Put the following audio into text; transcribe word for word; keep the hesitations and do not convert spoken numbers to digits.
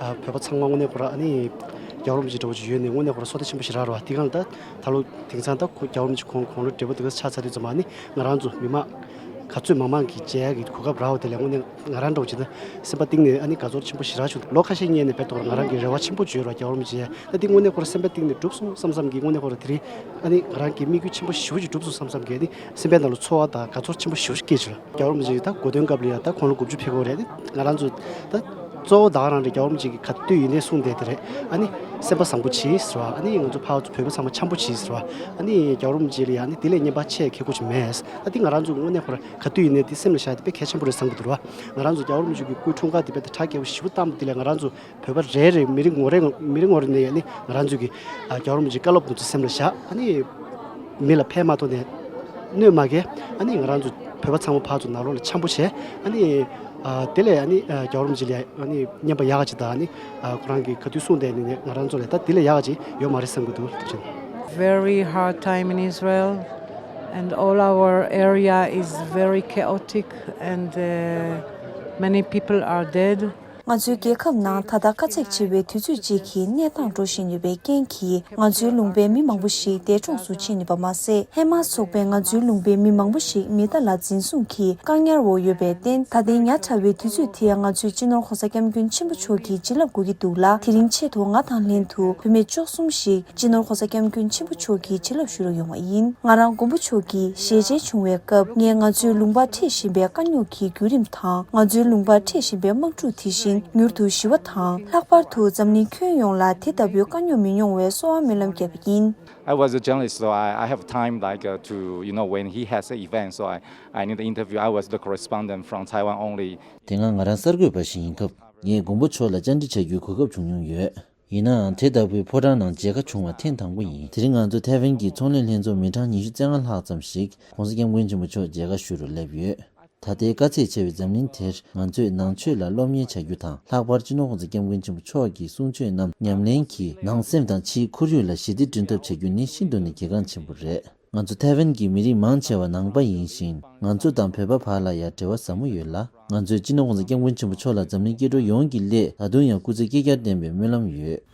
ཨ་བོད་པ་ཚང་མ་དངོས་གནས་ཁོ་ར་ཨ་ནི་རྒྱལ་བ་རིན་པོ་ཆེ་འདྲ་བོ་ཅིག་ཡོད་ནས་དངོས་གནས་ཁོ་ར་བསོད་བདེ་ཆེན་པོ་ཞེ་དྲག་རེད་བ། དེ་གང་ལ་ད་ད་ལོ་དེང་སང་ད་ཁོ་རྒྱལ་བ་རིན་པོ་ཆེ་ཁོང་དགུང་ལོ་བགྲེས་པོ་དེ་ག་ཆགས་ཚར་དུས་ཙམ་པ་ཨ་ནི་ང་རང་ཚོ་མི་མང་ག་ཚོད་མང་མང་གིས་མཇལ་ཡག་གི་གོ་སྐབས་རག་པ་དེ་ལས་དངོས་གནས་ང་རང་འདྲ་བོ་ཅིག་ད་སེམས་པ་གཏིང་ནས་ཨ་ནི་དགའ་ཚོར་ཆེན་པོ་ཞེ་དྲག་བྱུང་། ལོ་ཁ་ཤས་སྔོན་ནས་བལ་ཏོ་ར་ང་རང་གི་རེ་བ་ཆེན་པོ་བརྗོད་རོགས་རྒྱལ་བ་རིན་པོ་ཆེ་ད་འདི་དངོས་གནས་ཁོ་ར་སེམས་པ་གཏིང་ནས་འགྲུབ་སོང་བསམ་བསམ་གི་དངོས་གནས་ཁོ་ར་དེ་རིང་ཨ་ནི་ང་རང་གི་དམིགས་ཡུལ་ཆེན་པོ་ཞེ་པོ་ཅིག་འགྲུབ་སོང་བསམ་བསམ་གི་ཨ་ནི་སེམས་པའི་ནང་ལ་ཚོར་བ་དང་དགའ་ཚོར་ཆེན་པོ་ཞེ་པོ་ཅིག་སྐྱེས་བྱུང་། རྒྱལ་བ་རིན་པོ་ཆེ་ད་གོ་སྟོན་སྐབས་ལ་ཡང་ད་ཁོང་ལོ་དགུ་བཅུ་ཕེབས་ཀྱི་ཡོད་རེད། ང་རང་ཚོ་ད་གཙོ་བོ་ད་ག་རང་རེད། རྒྱལ་བ་རིན་པོ་ཆེ་གིས་ག་དུས་ཡིན་ནའི་གསུངས་བསྡད་དེ་རེད། ཨ་ནི་སེམས་པ་བཟང་པོ་བྱེད་ཟེར་བ། ཨ་ནི་ང་ཚོ་ཕར་ཚུར་བོད་པ་ཚང་མ་འཆམ་པོ་བྱེད་ཟེར་བ། ཨ་ནི་རྒྱལ་བ་རིན་པོ་ཆེ་ལ་ཡང་ཨ་ནི་དེ་ལས་གཉེན་པ་ཆེ་ཁེ་ཁུ་ཅིག་མེད། ཨ་ནི་ང་རང་ཚོ་དངོས་གནས་ཁོ་ར་ག་དུས་ཡིན་ནའི་དེ་སེམས་ལ་བཞག་དེ་དཔེ་གལ་ཆེན་པོ་རེད་བསམ་གི་འདུག་ར་བ། ང་རང་ཚོ་རྒྱལ་བ་རིན་པོ་ཆེ་གི་སྐུའི་འཁྲུངས་སྐར་དེ་དཔེ་ད་གྲ་རྒྱས་པོ་ཞེ་པོ་བཏང་བ་དེ་ལས་ང་རང་ཚོ་བོད་པ་རེ་རེ་མི་རེ་ངོ་རེ་མི་རེ་ངོ་རེ་ནས་ཨ་ནི་ང་རང་ཚོ་གི་ཨ་རྒྱལ་བ་རིན་པོ་ཆེའི་བཀའ་སློབ་དེ་ཚོ་སེམས་ལ་བཞག་ཨ་ནི་མི་ལ་ཕན་མ་ཐོགས་ནས་གནོད་མ་སྐྱེལ། ཨ་ནི་ང་རང་ཚོ་བོད་པ་ཚང་མ་ཕར་ཚུར་ནང་ལོགས་ལ་འཆམ་པོ་བྱས། ཨ་ནི་ཨ་དེ་ལས་ཨ་ནི་ཨ་རྒྱལ་བ་རིན་པོ་ཆེ་ལ་ཨ་ནི་བསྙེན་པ་ཡག་ག་ཅིག་དང་ཨ་ནི་ཨ་ཁོ་རང་གིས་ག་དུས་གསུངས་བསྡད་ནི་ནས་ང་རང་ཚོ་ལ་ད་དེ་ལས་ཡག་ག་ཅིག་ཡོད་མ་རེད་བསམ་གི་འདུག་ཐུགས་རྗེ་ཆེ། Very hard time in Israel, and all our area is very chaotic, and uh, many people are dead. ང་ཚོའི་རྒྱལ་ཁབ་ནང་ད་ལྟ་དཀའ་ཚེགས་ཆེ་བའི་དུས་ཚོད་ཅིག་གི་གནས་སྟངས་འགྲོ་བཞིན་ཡོད་པའི་རྐྱེན་གྱིས། ང་ཚོའི་ལུང་པའི་མི་མང་པོ་ཞིག་འདས་གྲོངས་སུ་ཕྱིན་ཡོད་པ་མ་ཟད། ཧེ་མ་སི་ཚོགས་པས་ང་ཚོའི་ལུང་པའི་མི་མང་པོ་ཞིག་མེ་མདའ་ལ་འཛིན་བཟུང་གིས་བཀག་ཉར་འོག་ཡོད་པར་བརྟེན། ད་ལྟའི་ཉག་ཕྲ་བའི་དུས་ཚོད་དེར་ང་ཚོས་སྤྱི་ནོར་༸གོང་ས་༸སྐྱབས་མགོན་ཆེན་པོ་མཆོག་གི་བྱིན་རླབས་དགོས་ཀྱི་འདུག་ལ། དེ་རིང་ཆེད་དུ་ང་དང་ལྷན་དུ་བུད་མེད་བཅུ་གསུམ་ཞིག་སྤྱི་ནོར་༸གོང་ས་༸སྐྱབས་མགོན་ཆེན་པོ་མཆོག་གི་བྱིན་རླབས་ཞུ་རུ་ཡོང་བ་ཡིན། ང་རང་མགོན་པོ་མཆོག་གི་ཞལ་མཇལ་བྱུང་བའི་སྐབས། ངས་ང་ཚོའི་ལུང་པར་འཕྲད་བཞིན་པའི་དཀའ་རྙོག་གི་བརྒྱུད་རིམ་དང་། ང་ཚོའི་ལུང་པར་འཕྲད་བཞིན་པའི་དམག་འཁྲུག་དེ་བཞིན་མྱུར་དུ་ཞི་བ་དང་། ལྷག་པར་དུ་འཛམ་གླིང་ཁྱོན་ཡོངས་ལ་དེ་ལྟ་བུའི་དཀའ་རྙོག་མི་ཡོང་བའི་གསོལ་བ་སྨོན་ལམ་བརྒྱབ་པ་ཡིན། I was a journalist, so I, I have time like uh, to, you know, when he has an event, so I, I need an interview. I was the correspondent from Taiwan only. དེ་སྔ་ང་རང་གསར་འགོད་པ་ཞིག་ཡིན་སྐབས། ངས་མགོན་པོ་མཆོག་ལ་བཅར་འདྲི་བྱ་རྒྱུའི་གོ་སྐབས་བྱུང་མྱོང་ཡོད། ཡིན་ནའང་། དེ་ལྟ་བུའི་ཕོ་བྲང་ནང་མཇལ་ཁ་བྱུང་བ་ཐེངས་དང་པོ་ཡིན། དེ་རིང་ང་ཚོ་ཐའེ་ཝན་གྱི་ཚོང་ལས་ལྷན་ཚོགས་མི་གྲངས་ཉི་ཤུ་རྩ་ལྔ་ལྷག་ཙམ་ཞིག་༸གོང་ས་༸སྐྱབས་མགོན་ཆེན་པོ་མཆོག་མཇལ་ཁ་ཞུ་རུ་སླེབས་ཡོད། ད་ལྟའི་དཀའ་ཚེགས་ཆེ་བའི་འཛམ་གླིང་དེར། ང་ཚོས་ནང་ཆོས་ལ་སློབ་གཉེར་བྱ་རྒྱུ་དང་། ལྷག་པར་སྤྱི་ནོར་༸གོང་ས་༸སྐྱབས་མགོན་ཆེན་པོ་མཆོག་གི་གསུང་ཆོས་རྣམས་ཉམས་ལེན་གྱིས། ནང་སེམས་དང་ཕྱིའི་ཁོར་ཡུག་ལ་ཞི་བདེ་བསྐྲུན་ཐབས་བྱ་རྒྱུ་ནི་ཤིན་ཏུ་ནས་གལ་འགངས་ཆེན་པོ་རེད། ང་ཚོ་ཐའེ་ཝན་གྱི་མི་རིགས་མང་ཆེ་བ་ནང་པ་ཡིན་ཞིང་། ང་ཚོ་དང་བོད་པ་བར་ལ་ཡང་འབྲེལ་བ་ཟབ་མོ་ཡོད་ལ། ང་ཚོས་སྤྱི་ནོར་༸གོང་ས་༸སྐྱབས་མགོན་ཆེན་པོ་མཆོག་ལ་འཛམ་གླིང་སྐྱེ་འགྲོ་ཡོངས་ཀྱི་སླད་ད་དུང་ཡང་སྐུ་ཚེ་བསྐལ་བརྒྱར་བརྟན་པའི་སྨོན་ལམ་ཡོད།